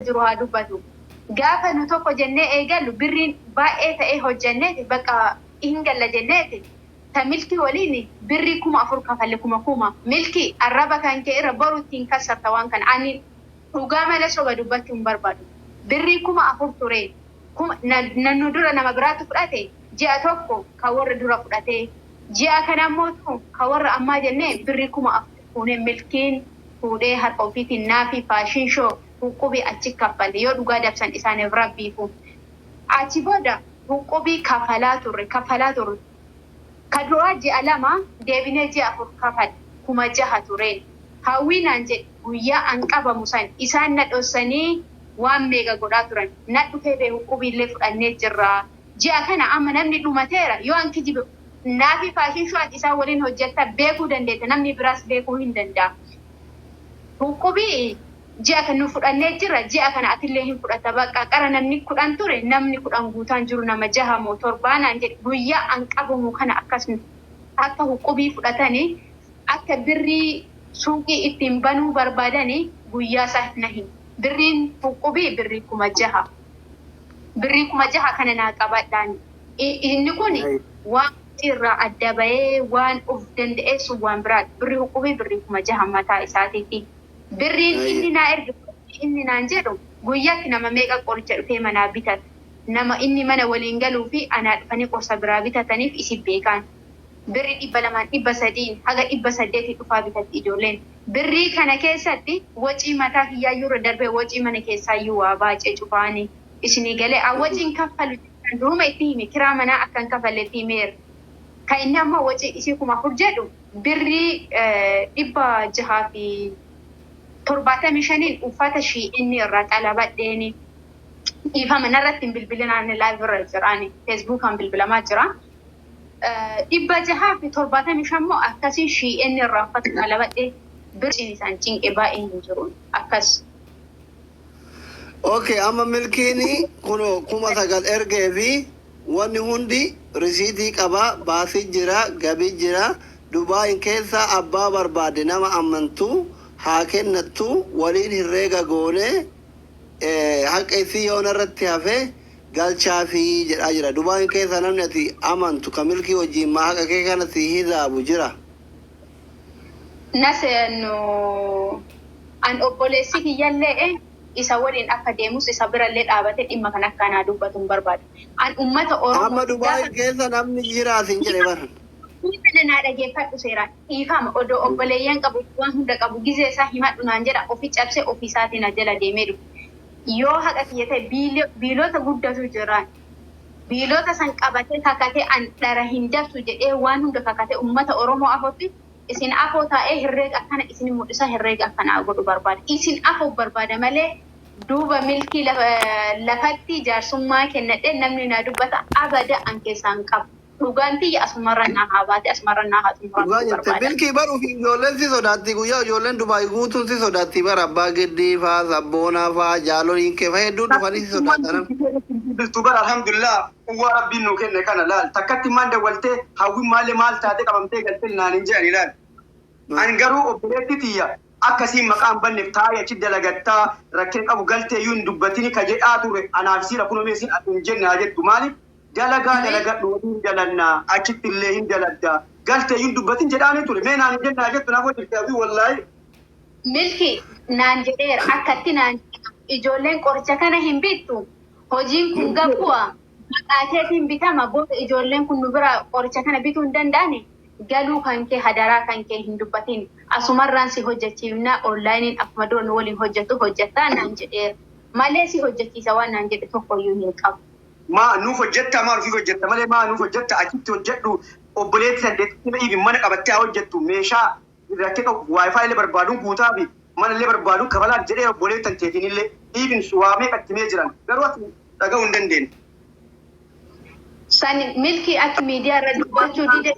jiru haa dubbatu. Gaafa nu tokko jennee eegallu birriin baay'ee ta'ee hojjenneeti bakka hin galla jenneeti ta Milkii waliin birrii 4000 kafalle, kuma kuma. Milkii, arraba kan kee irra boru ittiin kassarta waan kana. Ani dhugaa malee soba dubbachuu hin barbaadu. Birrii 4000 ture. Kuma na nu dura nama biraatu fudhate, ji'a tokko ka warra dura fudhatee. Ji'a kana ammootu ka warra ammaa jennee birrii 4000 fuunee, Milkiin fuudhee harka ofiitiin naafi fashion show huqqubii achi kaffalle, yoo dhugaa dabsan isaaniif Rabbiifu. Achi booda huqqubii kafalaa turre, kafalaa turre. Ka duraa ji'a 2 deebinee ji'a 4 kafalle, 6000 tureen. Hawwii naan jedhi, guyyaa an qabamu san isaan na dhossanii waan meeqa godhaa turan. Na dhufee bee huqqubiillee fudhannee jirra. Ji'a kana amma namni dhumateera, yoo an kijibe naafi fashion show ati isaan waliin hojjetta beekuu dandeetta, namni biraas beekuu hin danda'a. Huqqubii ji'a kan nu fudhannee jirra, ji'a kana atillee hin fudhatta, bakka qara namni 10 ture, namni 10 guutaan jiru, nama jaha moo torbaa naan jedhe. Guyyaa an qabamu kana akkas akka huqqubii fudhatanii akka birrii suuqii ittiin banuu barbaadanii guyyaa isaa na himi. Birriin huqqubii birrii 6000, birrii 6000 kana naa qabadhaan. Inni kun waan irraa adda bahee waan of danda'ee sun waan biraati. Birrii huqqubii birrii 6000 mataa isaatiiti. Birriin inni naa erge, inni naan jedhu, guyyaatti nama meeqa qoricha dhufee manaa bitata. Nama inni mana waliin galuu fi anaa dhufanii qorsa biraa bitataniif isin beekaan. Birrii 200n, 300n, haga 800 dhufaa bitatti ijoolleen. Birrii kana keessatti wacii mataa kiyyaayyuu irra darbee wacii mana keessaayyuu waa baacee cufaani. Isinii galee an waciin kaffalu jechaan duruma itti hime, kiraa manaa akka hin kafalle itti himeera. Kan inni ammoo wacii isii 4000 jedhu birrii 675n uffata shii'inni irraa xalabadheeni. Dhiifama, narratti hin bilbilinaan, live irra jiraani, Facebookaan bilbilamaa jira. 675 moo akkasiin shii'inni irraa uffata xalabadhee birriin isaan cinqe baay'ee hin jiru akkas. Okay, amma Milkiin kunoo 9000 ergee fi wanni hundi risiitii qaba, baasii jira, gabii jira. Dubaayin keessa abbaa barbaade nama amantu haa kennattu, waliin herreega goone haqa isii yoo narratti hafe galchaafii jedhaa jira. Dubaayin keessa namni ati amantu ka Milkii wajjiin maa haqa kee kana si hizaabu jira? Naseenu an obboleessi kiyyallee isa waliin akka deemus isa birallee dhaabatee dhimma kana akka anaa dubbatu hin barbaadu. An ummata Oromoo Amma Dubaayin keessa namni jira sin jedhe bar. Kana naa dhageeffadhu seeraan. Dhiifama, odoo obboleeyyan qabu, waan hunda qabu, gizee isaa himadhu naan jedha, ofi cabsee ofii isaatiin na jala deemee dhufe. Yoo haqa kiyya ta'e biilota guddatu jiraan. Biilota san qabatee kakatee, an dhara hin dabsu jedhee, waan hunda kakatee ummata Oromoo afotti, isin afoo taa'ee herreega akkana isin mul'isa, herreega akkanaa godhu barbaada. Isin afoo barbaada malee duuba Milkii lafatti jaarsummaa kennadhee namni naa dubbata abada an keessaa hin qabu. Dhugaan tiyya asumarra naa haa baate, asumarra naa haa Dhugaa xumuramtu jette. Barbaada. Milkii, bar ofii ijoolleen si sodaatti, guyyaa ijoolleen Dubaay guutuun si sodaatti bar, abbaa giddii faa, sabboonaa faa, jaaloliin kee faa hedduun dhufanii si sodaatan. Biltu bara alhamdulillah, quwwaa Rabbiin nuu kenne kana laal. Takkatti maan dawwaltee hawwin maalee maal taate qabamtee galtee naan hin jedhani laal. An garuu obboleetti tiyya akkasiin maqaa hin banneef taa'ee achi dalagattaa rakkina qabu galtee iyyuu hin dubbatini ka jedhaa ture anaaf isiidha. Kunoo mee isin hin jenne haa jettu. Maaliif dalagaa dalagadhu, waliin dalannaa, achitti illee hin dalagdaa, galtee iyyuu hin dubbatin jedhaanii ture. Mee naan hin jenne haa jettu, naaf hojjette hawwii wallaahi. Milki naan jedheera, akkatti naan jedha, ijoolleen qoricha kana hin bittu, hojiin kun gabbu'a, maqaa keetiin bitama, booda ijoolleen kun nu bira qoricha kana bituu hin danda'ani, galuu kan kee hadaraa kan kee hin dubbatin, asumarraan si hojjechiifna, onlaayiniin akkuma dura nu waliin hojjettu hojjettaa naan jedheera malee si hojjechiisa waan naan jedhe tokkoyyuu hin qabu. Maa nuuf hojjettaa? Maal ofiif hojjetta malee maa nuuf hojjetta? Achitti hojjedhu, obboleetti dandeettii ifi mana qabattee haa hojjettu, meeshaa rakkee qabu WiFi illee barbaaduun guutaa fi mana illee barbaaduun kafalaaf jedhee obboleettan teetiin illee even waa meeqa itti himee jiran, garuu ati dhaga'uu hin dandeenye. San Milkii ati miidiyaa irra dubbachuu dide.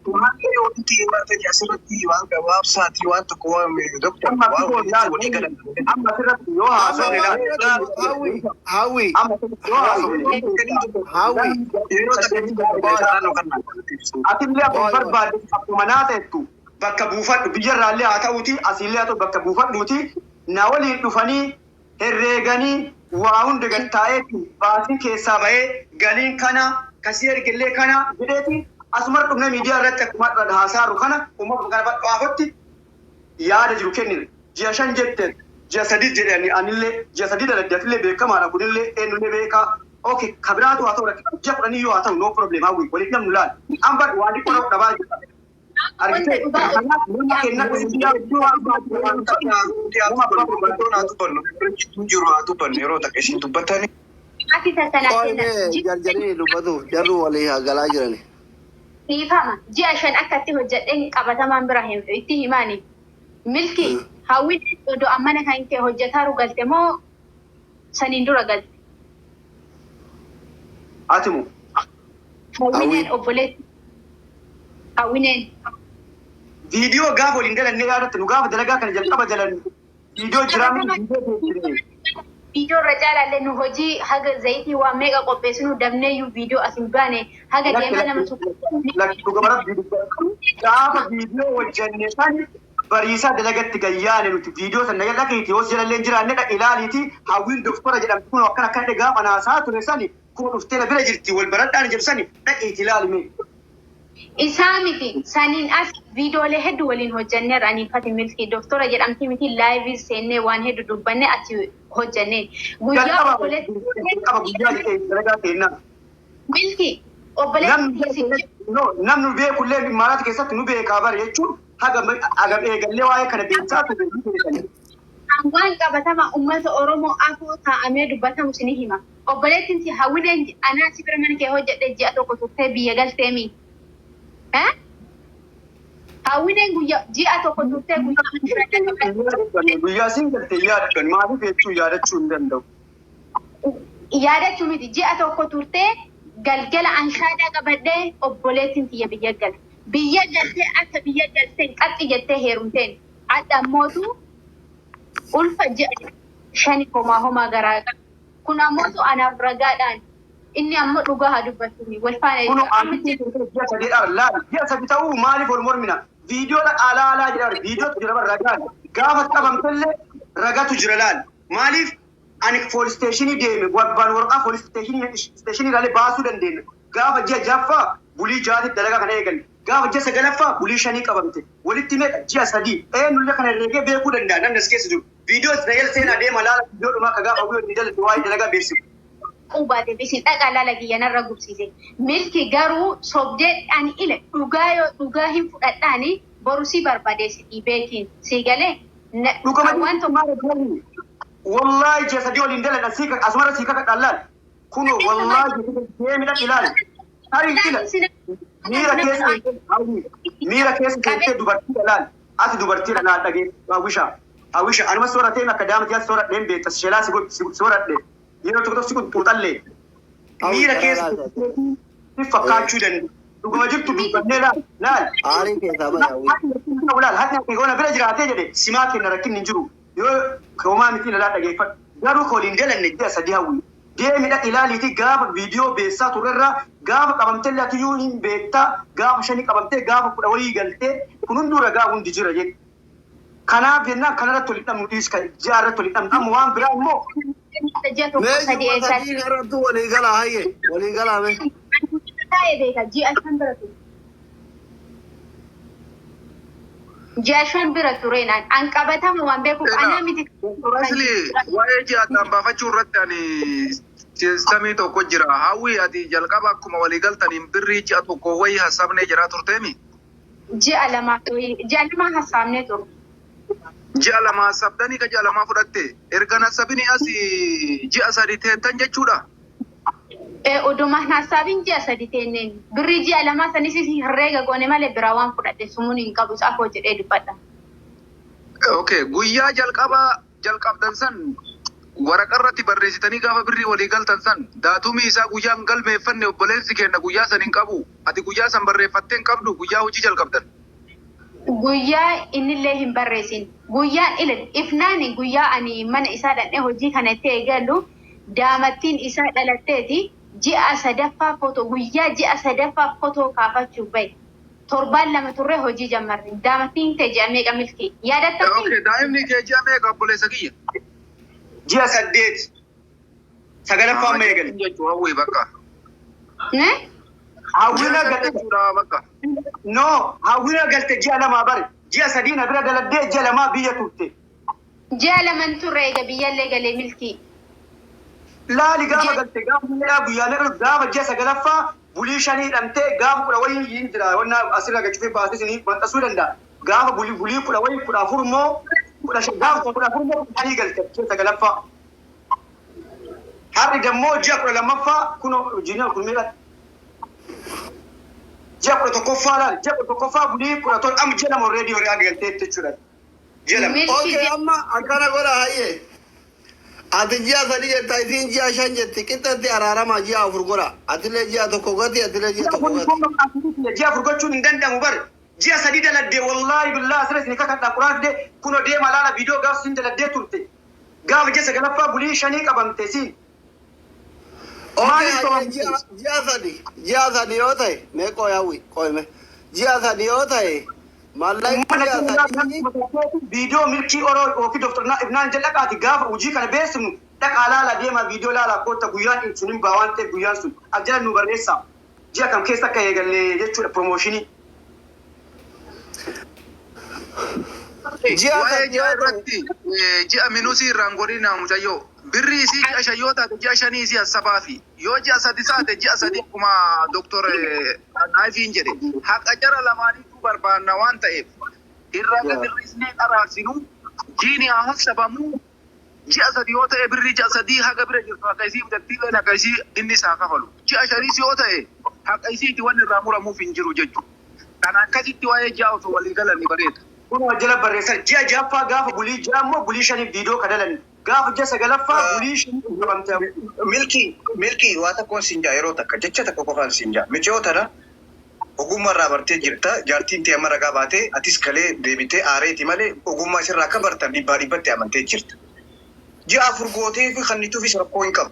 Wanti himate asirratti waan gabaabsaati, waan tokko waan doktor Amma waan laal walii galan. Amma asirratti yoo haasofne laal. Hawwi, Hawwi, Amma asirratti yoo haasofne Hawwi. Yeroo takka naannoo kan Atillee akkuma barbaadde akkuma naa ta'ettu bakka buufadhu, biyyarraallee haa ta'uuti asiillee haa ta'u bakka buufadhuuti na waliin dhufanii. Herreeganii waa hunda gad taa'eeti baasiin keessaa bahee galiin kana kasii ergillee kana jedheeti asuma dhufnee miidiyaa irratti akkuma haasaaru kana uummata kana badhaafotti yaada jiru kennina. Ji'a 5 jette, ji'a 3 jedhe, anillee ji'a 3 dalagde, atillee beekamaadha, kunillee eenyullee beekaa. Okay, kabiraatu haa ta'u, rakkina ji'a 10 yoo haa ta'u, no problem. Hawwi waliif namnu laal. An bar waan dhiqoo dhabaa jira. Argitee, kanaaf nama kenna miidiyaa Jiru haa dubbannu, yeroo takka isin dubbatani. Ati takkanaa Qoy kenna. mee jarjanii dubbatuuf jarru walii haa galaa jirani. Dhiifama. Ji'a 5 akkatti hojjedheen qabatamaan bira hin itti himaani. Milki, Hawwiin odoo ammana kan kee hojjetaaru galte moo saniin dura galte? Ati moo? Hawwineen, obboleetti. Hawwineen. Viidiyoo gaafa waliin dalannee yaadatte, nu gaafa dalagaa kana jalqaba jalannu viidiyoo jiraa miti, viidiyoo teessine. Viidiyoo irra caalaallee nu hojii haga zayitii waan meeqa qopheessinu dabneeyyuu viidiyoo as hin baane haga deemaa nama tokko. Lakki, dhugama rabbii dubbadhu. Gaafa viidiyoo hojjenne san bariisaa dalagatti gayyaane nuti viidiyoo sana dhaqiiti, yoo jalallee hin jiraanne dhaqi ilaaliiti. Hawwiin doktora jedhamtu kun akkana akkana jedhe gaafa naasaa ture sani kun dhuftee na bira jirti, wal baradhaan jedhu sani dhaqiiti ilaalime. Isaa miti, saniin as viidiyoolee hedduu waliin hojjanneerra. Ani Fati Milkii doktora jedhamti miti, live seennee waan hedduu dubbanne achi hojjannee. Guyyaa Jalqaba obboleetti jalqaba guyyaa jedhee dalagaa keennaa. Milkii, Namni obboleetti no, namni nu beekullee imaaraata keessatti nu beekaa bare jechuun haga hagam eegallee waa'ee kana beeksaa ture nu beekani. Waan qabatama uummata Oromoo afoo taa'amee dubbatamu sini hima. Obboleettiin si Hawwineen anaa si bira mana kee hojjedhe ji'a 1 turtee biyya galteemi. Eh? Hawwineen guyyaa ji'a 1 turtee guyyaa Guyyaa siin galtee yaadadhan maaliif jechuu yaadachuu hin danda'u. Yaadachuu miti, ji'a 1 turtee galgala anshaadaa qabadhee obboleettiin tiyya biyya galte. Biyya galtee akka biyya galteen qaxxi jettee heerumteen. Adda ammootu ulfa ji'a 5 homaa homaa garaa qaba. Kun ammootu anaaf ragaadhaan inni ammoo dhugaa haa dubbatuuni. Wal faana Kun jechuudha. Amma ji'a 3dhaan laali, ji'a 3 ta'uu maaliif wal mormina? Viidiyoodha alaalaa jedhan, viidiyootu jira bara ragaan gaafa qabamtellee ragatu jira laali. Maaliif ani police station deeme wabbaan waraqaa police station ilaalee baasuu dandeenya. Gaafa ji'a 6ffaa bulii 6tti dalagaa kana eegalle. Gaafa ji'a 9ffaa bulii 5 qabamte. Walitti meeqa? Ji'a 3. Eenyullee kana herreegee beekuu danda'a namni as keessa jiru. Viidiyoo Israa'el seenaa deema laala, viidiyoo dhumaa akka gaafa hawwii hojii dalagde waa'ee dalagaa beeksisu. Baateef isin dhaqaa laala, kiyya narra gubsiise. Milki garuu sobdee ani ila dhugaa yoo dhugaa hin fudhadhaani boru si barbadeessitii beekiin sii galee Dhugama waan tokko. Wallaahi ji'a 3 waliin dalagan sii asumarra sii kakadhaan laal. Kunoo wallaahi deemi dhaqi ilaali. Tarii ila miira keessa hawwi miira keessa seentee dubartiidha laal. Ati dubartiidha laal, dhagee hawwisha. Hawwisha anuma soorateen akka daama tiyaas sooradheen beekta shelaa si sooradhe yeroo tokko tokko si xuuxallee miira keessa si fakkaachuu danda'a. Dhuguma jirtu dubbannee laal laal. Aarii keessaa bahe hawwi. Laal, hadni akka goona bira jiraatee jedhe simaa kenna, rakkinni hin jiru. Yoo homaa miti lalaa dhageeffadhu. Garuu ka waliin dalanne ji'a 3 hawwi. Deemi dhaqi ilaaliitii gaafa viidiyoo beessaa turrerraa gaafa qabamtellee atiyyuu hin beektaa, gaafa 5 qabamtee gaafa 10 wayii galtee, kun hunduu ragaa hundi jira jedhe. Kanaaf jennaan kanarratti wal hin dhabnu, dhiis, ka ji'a irratti wal hin dhabnu, amma waan biraa immoo. Ji'a 1 Mee 3 ji'uma eessaa 3 irrattuu walii galaa, hayye walii galaa mee. Taa'ee beeka, ji'a 5 bira ture. Ji'a 5 bira tureen an qabatama waan beekuuf anaa miti. Asli waa'ee ji'a addaan baafachuu irratti ani system tokko jira. Hawwi, ati jalqaba akkuma walii galtaniin birrii ji'a 1 wayii hassabnee jiraa turteemi? Ji'a 2 ji'a 2 hassaabnee ture. Ji'a 2 hassabdanii ka ji'a 2 fudhatte. Erga hassabini as ji'a 3 teettan jechuudha. Oduma hin hassaabin ji'a 3 teenneen, birrii ji'a 2 sanis herreega goone malee biraa waan fudhadhe sumuun hin qabu, afoo jedhee dubbadha. Okay, guyyaa jalqaba jalqabdan san waraqaa irratti barreessitanii gaafa birrii walii galtan san daatumii isaa guyyaan galmeeffanne obboleessi keenya guyyaa san hin qabu. Ati guyyaa san barreeffattee hin qabdu guyyaa hojii jalqabdan? Guyyaa innillee hin barreessin. Guyyaan ila ifnaani guyyaa ani mana isaa dhaqnee hojii kana itti eegallu daamattiin isaa dhalatteeti ji'a 3ffaa footoo, guyyaa ji'a 3ffaa footoo kaafachuuf bahe. Torbaan 2 turree hojii jammarre. Daamattiin kee ji'a meeqa, Milkii? Yaadattatti? Okay, daa'imni kee ji'a meeqa, obboleessa kiyya? Ji'a 8, sagalaffaa amma eegale. Jechuun hawwii bakka. Ne? Hawwina galte. Jechuudha bakka. No, hawwina galte ji'a lamaa bare. Ji'a 3 na bira daladdee ji'a lamaa biyya turte. Ji'a laman turre eega biyyallee galee milkii. Laali gaafa galte gaafa guyyaa guyyaa meeqa gaafa ji'a sagalaffaa bulii shanii hidhamtee gaafa kudha wayii hin jira wanna asirra gachufee baasee isinii maxxansuu danda'a. Gaafa bulii bulii kudha wayii 14 immoo 15 gaafa 14 immoo 15 galte ji'a sagalaffaa. Har'i dammoo ji'a 12ffaa kunoo ji'a kun meeqa? Ji'a 11ffaa laali ji'a 11ffaa bulii 17 amma ji'a 2 already horii galteetti jechuudha. Ji'a 2. Milkii Okay, ji'a amma akkana godha hayyee. Ati ji'a 3 jetta isiin ji'a 5 jetti qixxatti araarama ji'a 4 godha. Atillee ji'a 1 gati atillee ji'a Ji'a 1 4 gati. kun ji'a 4 gochuun hin danda'amu bar. Ji'a 3 daladdee wallaahi billaa asirra isin kakadhaa quraan fidee kunoo deema laala viidiyoo gaaf siin daladdee turte. Gaafa ji'a sagalaffaa bulii shanii qabamte siin. Okay, Maaliif hayyee qabamte? ji'a 3 ji'a 3 yoo ta'e mee qoy hawwi qoyme ji'a 3 yoo ta'e maallaqni Ummata ji'a keenya 3 viidiyoo milkii oroo yookiin Dr. Ibnaan jal'aqaati gaafa hojii kana beeksifnu dhaqaa laala deemaa viidiyoo laalaa kootta guyyaan sun hin baa waan ta'eef guyyaan sun as jala nu barreessaa. Ji'a kam keessa akka eegalle jechuudha promotion. Ji'a Waa'ee 3 ji'a yoo ta'e irratti ji'a minusii irraan godhina mucayyoo. Birrii isii ji'a 5 yoo taate ji'a shanii isii hassabaa fi yoo ji'a 3 taate ji'a 3 akkuma Doktor Naayifiin jedhe haqa jara lamaaniitu barbaanna waan ta'eef irraa gad hir'isnee araarsinu jiini haa hassabamu ji'a 3 yoo ta'e birrii ji'a 3 haga bira jirtu haqa isii bitattiileen haqa isii inni isaa kafalu ji'a shaniis yoo ta'e haqa isiiti wanni irraa muramuuf hin jiru jechuudha. Kana akkasitti waa'ee ji'a osoo walii galanii bareeda. Kun jala barreessan ji'a ja'affaa gaafa bulii ja'a immoo bulii shaniif viidiyoo kadalan gaafa ji'a sagalaffaa bulii shaniif qabamte. Milkii milkii waa tokkoon siin jaa yeroo takka jecha tokko qofaan siin jaa miciyoo tana ogummaa irraa bartee jirta jaartiin tee amma ragaa baatee atis kalee deebitee aareeti malee ogummaa isirraa akka bartan dhibbaa dhibbatti amantee jirta. Ji'a 4 gootee fi kannituufis rakkoo hin qabu.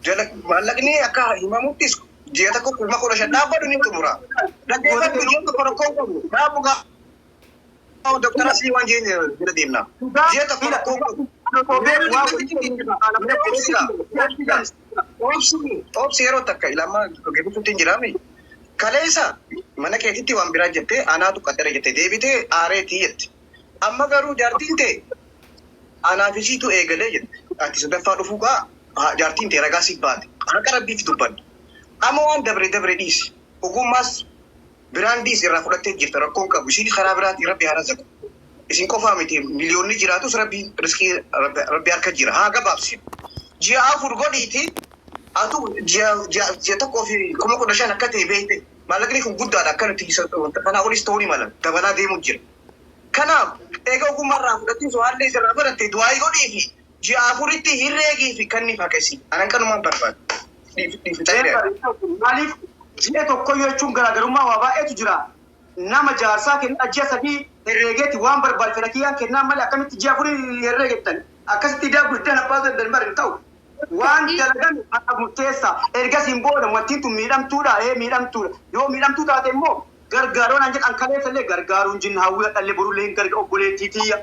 Jala maallaqni akka himamuttis ji'a tokko 15,000 dhaabbadhu ni xumura. Dhaggeeffadhu ji'a tokko rakkoo hin qabu. Dhaabu gaa Doktora Asii waan jeen bira deemna. Ji'a tokko rakkoo hin qabu. Obsi obsi yeroo takka ilama geebisuutti hin jiraami. Kaleessa mana keetitti waan biraa jettee anaatu qaxare jettee deebitee aareetii jette. Amma garuu jaartiin tee anaaf isiitu eegalee jette. Ati sadaffaa dhufuu gaa jaartiin tee ragaa siif baate. Haqa rabbiif dubbanna. Amma waan dabre dabre dhiisi. Ogummaas biraandiis irraa fudhattee jirta rakkoo hin qabu. Isiinis karaa biraatiin rabbi haa razaqu. Isin qofaa miti miliyoonni jiraatus rabbi riskii rabbi harka jira. Haa gabaabsinu. Ji'a 4 godhiiti atu ji'a ji'a ji'a tokkoo fi 15,000 akka ta'e beekte maallaqni kun guddaadha akka nuti kanaa olis ta'uu ni mala dabalaa deemuu jira. Kanaaf eega ogummaa irraa fudhattee so'aallee isirraa baratte du'aayii godhiifi ji'a 4tti herreegiifi kanniif haqa isii. Anan kanumaan barbaada. Dhiifixeera. Maaliif ji'a tokko jechuun garaagarummaa waa baay'eetu jira. Nama jaarsaa kennaa ji'a 3 herreegeeti waan barbaade fedha kiyyaan kennaa malee akkamitti ji'a 4 herreegettan akkasitti idaa guddaan abbaa dandan bar hin ta'u. Waan dalagan haqa murteessa. Ergasiin booda wantiin tun miidhamtuudha ee miidhamtuudha. Yoo miidhamtuu taate immoo gargaaroo naan jedhan kaleessa illee gargaaruun jinna hawwii hadhallee borullee hin garga obboleettii tiyya.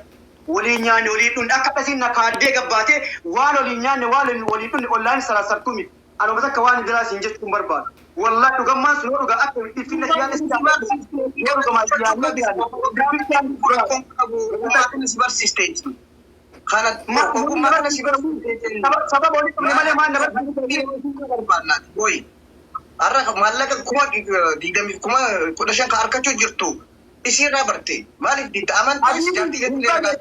Waliin nyaanne waliin dhunne akka dhasiin na kaaddee gabbaatee waan waliin nyaanne waan waliin dhunne ollaan sarassartuu miti. Anuma takka waan biraa siin jechuun barbaadu. Wallahi dhugammaan sun yoo dhugaa akka dhiphinna siyaasa yoo dhugamaa siyaasni Rakkoon qabu ogummaa kana si barsiiste. Kana ogummaa kana si barsiiste. Sababa walitti dhufne malee maal na barbaadnaati. Oyi. Har'a maallaqa 20,000 15,000 ka harkachuu jirtu isiirraa barte. Maaliif didda amantaas jaartii jettee ragaa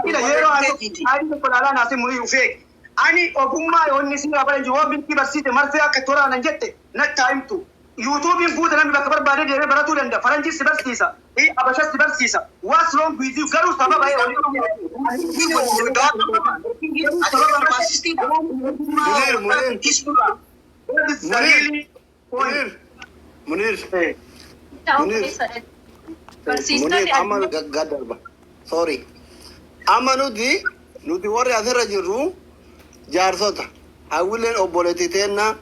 Yeroo ani tokko ilaalaa naasii murii ufee ani ogummaa yoonni si bara jiru waan bilkii barsiise marfee akka toraanan jette natti haa himtu. Yuutuubiin guuta namni bakka barbaade deemee baratuu danda'a. Faranjiis si barsiisa. Abashas si barsiisa. What's wrong with you? Garuu sababa Munir, Munir. Munir, Munir, Munir. Munir, amma gaggadarba. Sorry. Amma nuti warri asirra jirru jaarsota. Hawwileen obboleettii teenna,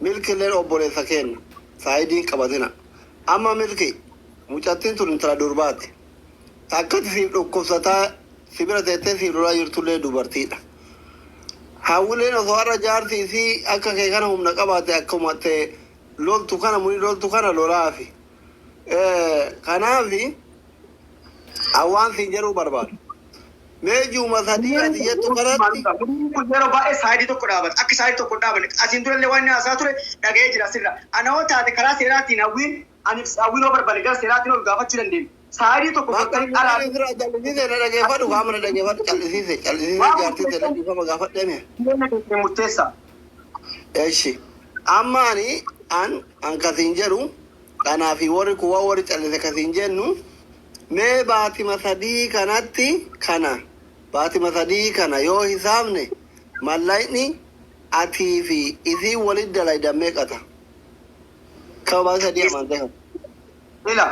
milkileen obboleessa keenna. Saayidiin qabatina. Amma milki mucattiin tun intala durbaati. Takkatti siif dhukkubsataa si bira teettee si lolaa jirtullee dubartiidha. Hawwileen osoo har'a jaarsi isii akka kee kana humna qabaate akkuma ta'e loltu kana muni loltu kana lolaafi. Kanaafi hawaan siin jedhuu barbaadu. Mee juuma 3 ati jettu kanatti. Kun yeroo baay'ee side tokko dhaabata. Akka side tokko hin dhaabanne. Asiin durallee waan inni haasaa ture dhaga'ee jira asirra. Ana hoo taate karaa seeraatiin hawwiin ani hawwiin hoo barbaade gara seeraatiin ol gaafachuu dandeenya. Side tokko Bakka gottanii alaa inni irraa callisiise na dhageeffadhu qaama na dhageeffadhu callisiise callisiise waan jaartii ta'e murteessan dhiifama gaafadhee. Murteessa. Eshi. Amma ani an kasiin jedhu kanaafi warri kun waan warri callise kasiin jennu mee baatima 3 kanatti kana baatima 3 kana yoo hisaabne mallaqni atii fi isiin walit dalaydan meeqa ta'a? Kama baatii 3 amantee kana. Ila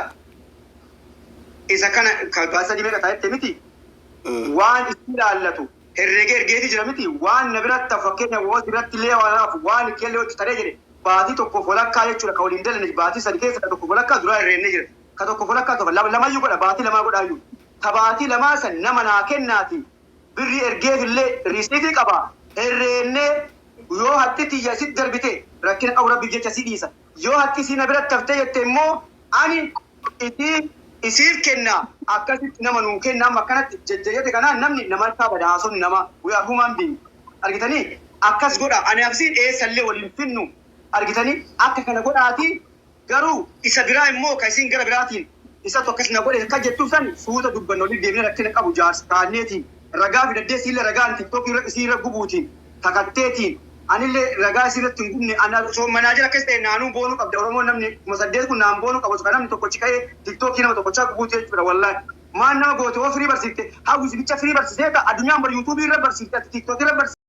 isa kana kan baatii 3 meeqa ta'a jette miti waan isin ilaallatu herreegee ergeetii jira miti waan na biratti hafu fakkeenya woo biratti illee waan hafu waan kellee hojii taree jedhe baatii tokkoof walakkaa jechuudha ka waliin dalane baatii 3 keessa ka tokkoof walakkaa duraa herreennee jira ka tokkoof walakkaa tokko lamayyuu godha baatii lamaa godhaayyuu ka baatii lamaa san nama naa kennaati birrii ergeefillee riisiitii qaba herreennee yoo hatti tiyya isitti darbite rakkina qabu rabbiif jecha si dhiisa yoo hatti isii na biratti haftee jette immoo ani isii isiif kenna akkasitti nama nuu kenna amma akkanatti jajjayate kanaan namni nama harkaa bada haasofni nama we are human being argitanii akkas godha ani absiin eessallee waliin finnu argitanii akka kana godhaati garuu isa biraa immoo ka isiin gara biraatiin isatu akkas na godhe akka jettuuf san suuta dubbanna olii deemnee rakkina qabu jaarsa kaanneetiin ragaa fidaddee siillee ragaan TikTokii irra isii irra gubuutiin kakatteetiin anillee ragaa isii irratti hin gubne ana osoo manager akkas ta'e naanuu boonuu qabda Oromoon namni 8,000 kun naan boonuu qaba osoo namni tokkochi ka'ee TikTokii nama tokkochaa gubuuti jechuudha wallaahi maan nama goote hoo firii barsiifte hawwisi bicha firii barsiiseeta addunyaan bar YouTubeii irra barsiifte ati TikTokii irra barsiifte.